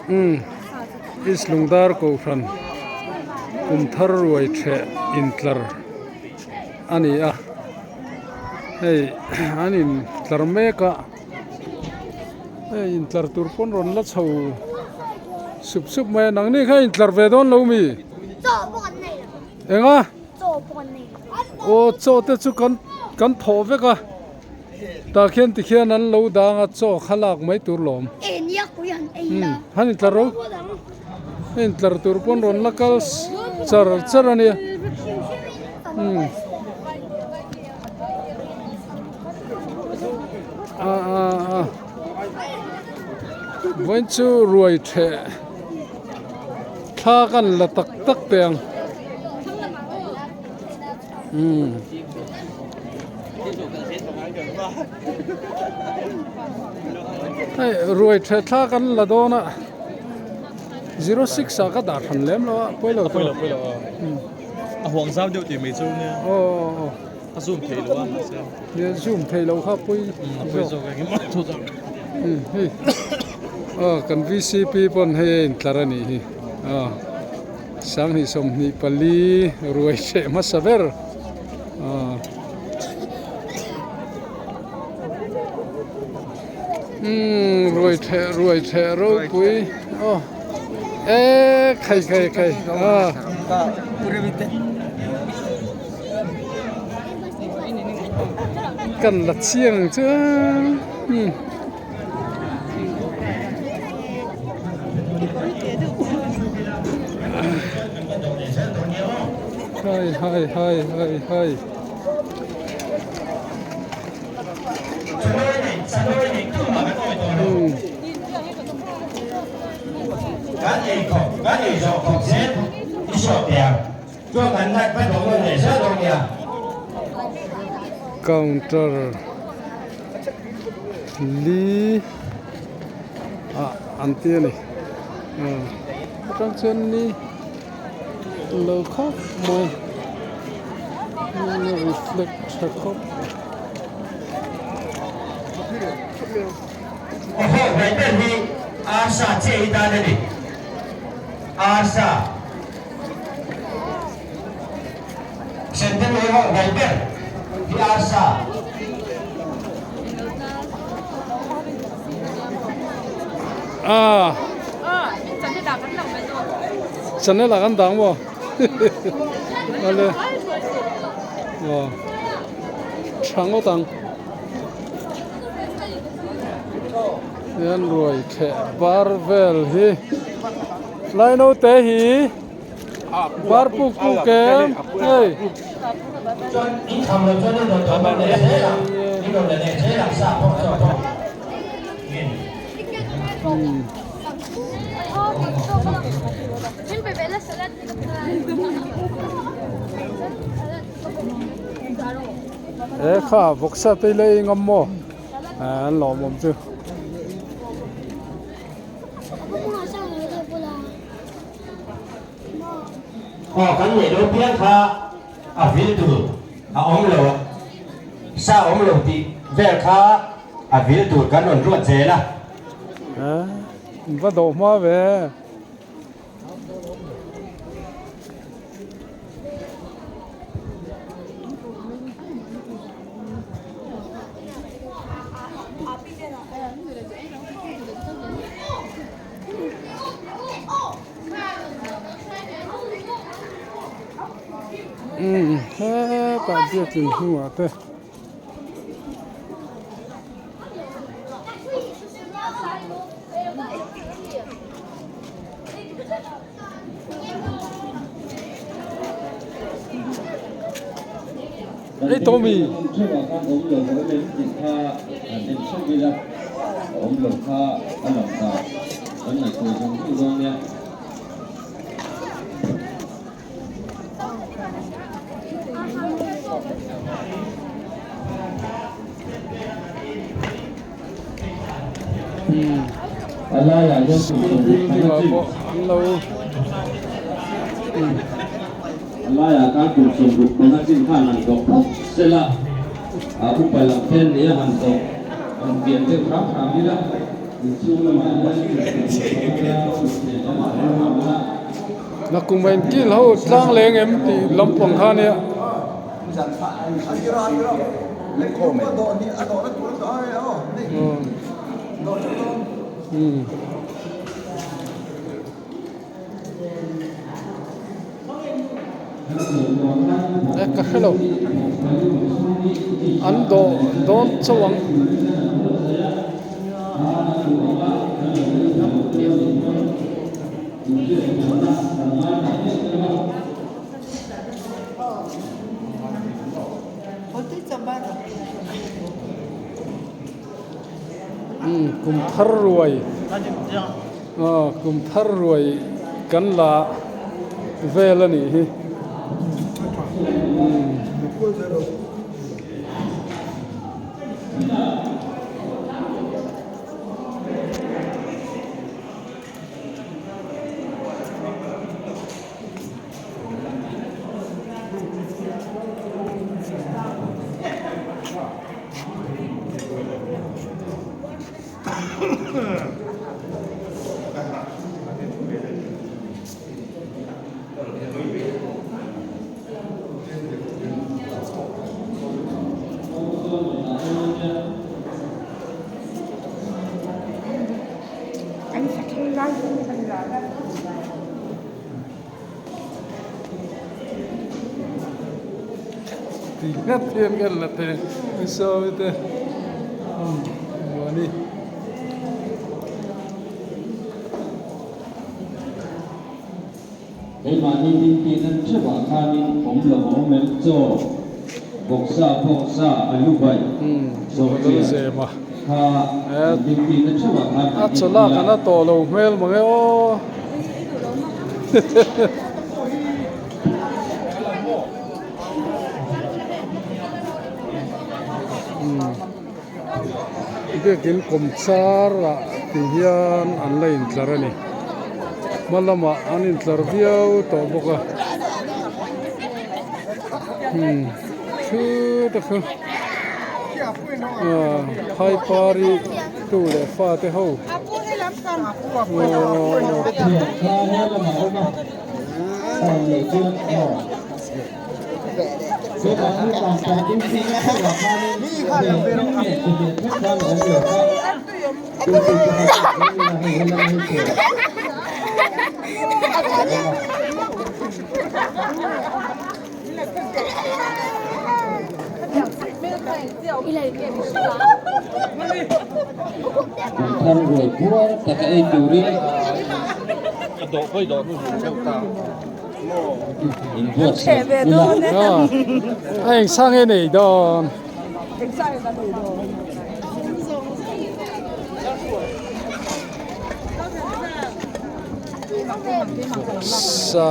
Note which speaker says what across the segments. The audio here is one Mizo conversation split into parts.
Speaker 1: Umm East Lungdar Kohhran kum thar ruai theh intlar a ni a hei an intlar mek a hei intlar tur pawn rawn la chho sup sup mai a nangni kha intlar ve dawn lo mi eng a aw chaw te chu kan kan thawh vek a. Tah khian tikhian an lo dang a chaw kha lak mai tur lawm. Han intlar ro. Hei intlar tur pawn rawn la kal char char a nia. A a a vawiin chu ruai theh thla kan la tak tak teh ang. Hei ruai the thla kan la dawn a 06 ah ka dah hran lem lo a pawi lo
Speaker 2: pawi lo pawi lo a huang zau deuh tih mai chu nia
Speaker 1: aw
Speaker 2: a zoom thei lo a mahse
Speaker 1: nia zoom thei lo kha pawi
Speaker 2: a pawi zawk engemaw thu zawk
Speaker 1: hei aw kan VCP pawn hei a intlar a nih hi aw. Sanghnih 24 ruai hreh hmasa ber aaa umm ruai theh ruai theh ropui aw e khai khai khai aaa kan la chiang ang chu umm. Hai hai hai hai hai. Counter li ah an ti a ni atang chuan ni lo khawp mai reflect tha khawp. A channel ah kan dang maw ale aw tha ngawt ang hian ruai theh bar vel hi lai naute hi. Bar puk puk em hei. E kha vawksa te lei ngam maw an lawmawm chu.
Speaker 3: Aw kan neih lo piang kha a vil tur a awm lo a, sa awm lo tih vel kha a vil tur kan rawn ruat zel a.
Speaker 1: Va dawh hma ve. Umm hetah biakin hnungah te Ei Tommy. School building ah pawh an lo
Speaker 4: A laiah khan kum 65 chin khan han dawh phawt sela, a upa lam te nia han dawh han pian deuh hram hram ila, inchhung lamah hian kum 65
Speaker 1: Nakum a inkil ho tlang leng em tih lampang kha ania. E ka hrelo an dawh dawn chauh ang. Kum thar ruai aw kum thar ruai kan la vel a nih hi. Ti ngat hian kan la thei a sawi te mahni.
Speaker 4: Keimahni dingtihna theuhah khanin awm lo a awm em chaw, vawksa, phawksa, alu bai, sawhchiar kha dingtihna theuhah khan
Speaker 1: A chawlak an a tawh lo hmel mange aw. Biakin kawmchar ah ti hian an la intlar a ni hma lamah an intlar viau tawh bawk a umm thu te kha ah phaipari tu leh fa te ho aww.
Speaker 4: Thar ruai puar taka ei turin
Speaker 1: A eng sang nge nei dawn? Sa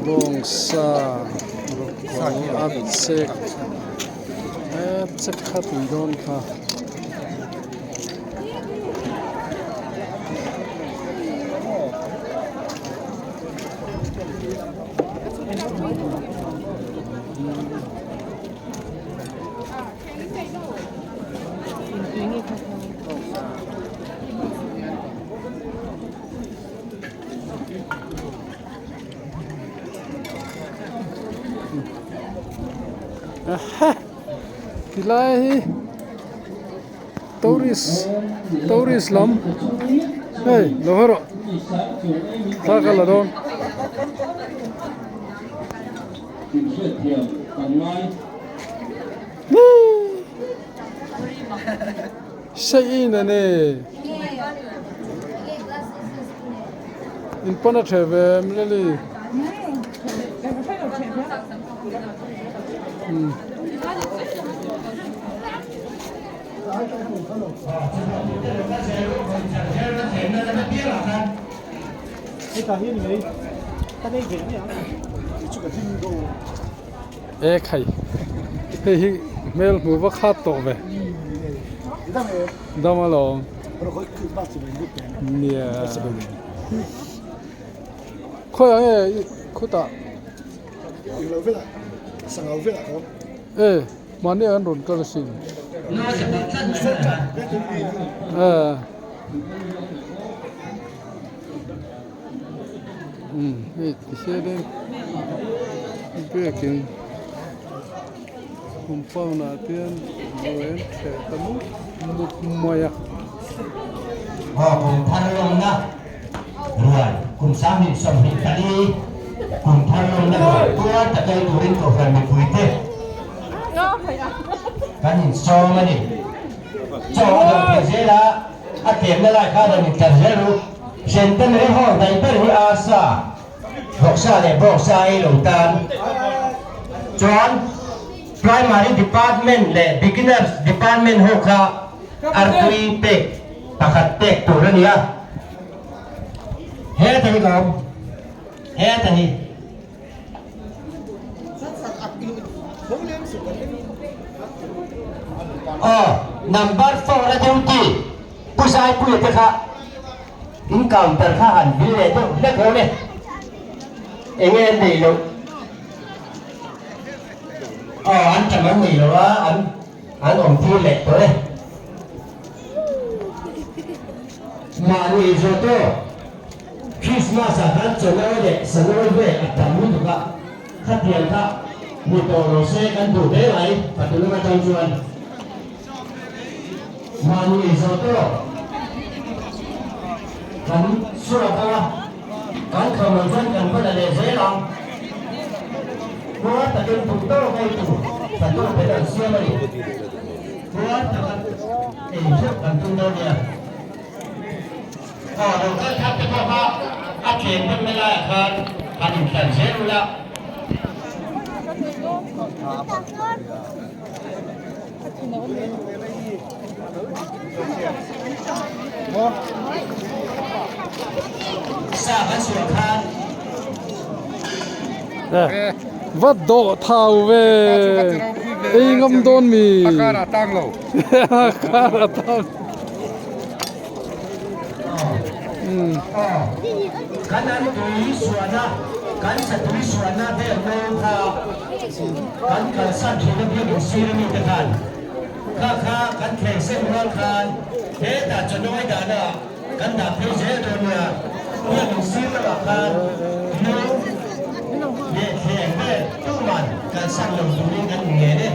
Speaker 1: bawng sa rawkawl a chek a chek kha tui dawn kha. Tilai hi Tourist tourist lam hei lo haw rawh thla ka la dawn. Sei in ane in pawn a theh ve em leli. E khai hei hi hmel hmuh va khat tawh ve dam alawm nia khawiah nge khutah e. Mahni an rawn kal asin. Umm hei ti hianin biakin compound ah te hian ruai an ṭheh ta mup mup mai a.
Speaker 3: Aw kum thar lawmna ruai kum 2024 kum thar lawmna ruai tuar ta kal turin Kohhran mipuite kan insawm a ni. Chaw a dawh theih zel a, a tlemna lai khan rawn intlar zel ru. Centenary Hall daih ber hi Arsa, Vawksa leh Bawksa ei lo tan chuan Primary Department leh Beginners Department ho kha artui pek pakhat pek tur a ni a. Heta hi ka awm, heta hi. Aw, number four a duty Pu Zaipuia te kha in counter kha han vil leh deuh hlek rawh le. Enge an neih loh? Aw, an tam an nei lo a, an an awm tir leh tawh e. Mahni zawh tawh. Christmas ah khan chawnawi leh sanawi vel a tam lutuk a, khatiang kha hmu tawh lo se kan duh hle mai, Patulung atang chuan mahni ei zawh tawh kan suak ang a, kan kham ang chuan kan va la leh zel ang. Puar takin duh tawk ei tur Patul ten an siam a ni. Puar taka ei theuh kan tum dawn nia. Aw lo kal thar te pawh kha a tlem hman na laiah khan han intlan zel ula. Sa kan suah khan.
Speaker 1: Va dawh thau ve. Ei ngam dawn mi.
Speaker 5: A kar a tang lo.
Speaker 1: A kar a tang.
Speaker 3: Kan an tui suahna, kan satui suahna vel no kha kan kalsan thin a biakin sir ami te khan kha kha kan thleng sen rual khan hetah chawnawi dahna ah kan dah phei zel dawn nia, biakin sir lamah khan no leh thleng vel tuman kalsan lo turin kan inngen e.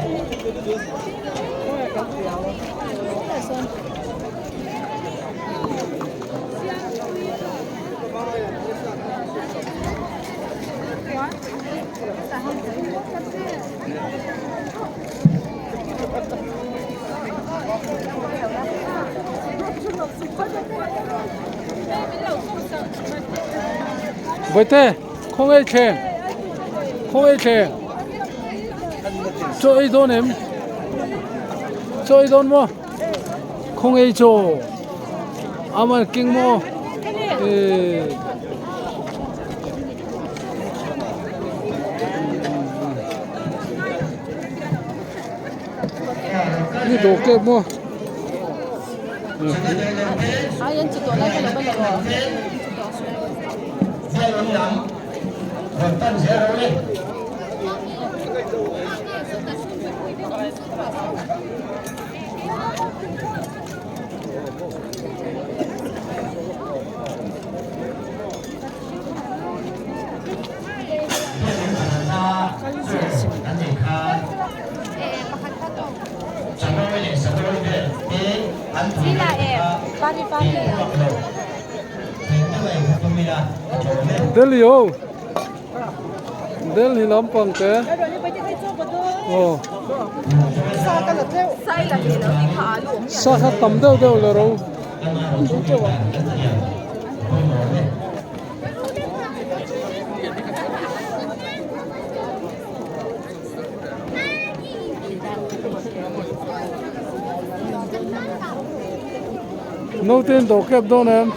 Speaker 1: Bawihte, khawngaih thleng, khawngaih thleng. Chaw ei dawn em? Chaw ei dawn maw? Khawngaih chaw aman king maw eh ni do ke maw Delhi ho Delhi lampang te aw sa kha tam deuh deuh la ro Naute in dawh kep dawn em?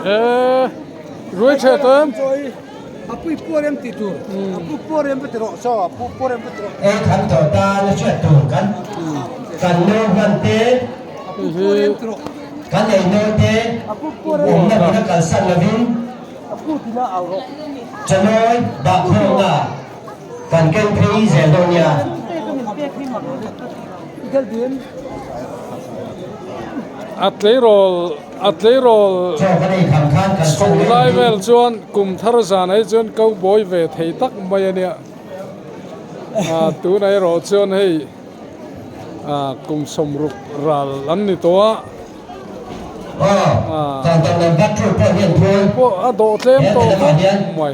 Speaker 1: Eee ruai tha tam.
Speaker 3: Ei tham tawh tan a hriat tur kan kan nu hman te kan ei no te awmna hmuna kalsan lovin chanawi dahkhawmna kan ken phei zel dawn nia.
Speaker 1: A tleirawl a tleirawl chho lai vel chuan kum thar zan ah hi chuan cowboy ve thei tak mai a nia ah tunah erawh chuan hei ah kum sawmruk ral an ni tawh a ah pawh a dawh tlem tawh khawp mai.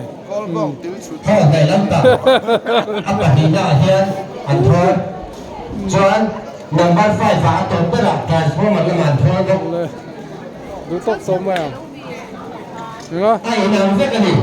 Speaker 3: Number 5 ah a tawp berah transformer lamah an thawl bawk.
Speaker 1: Duh tawk tawh mai ang. Enga?
Speaker 3: A inang vek a ni.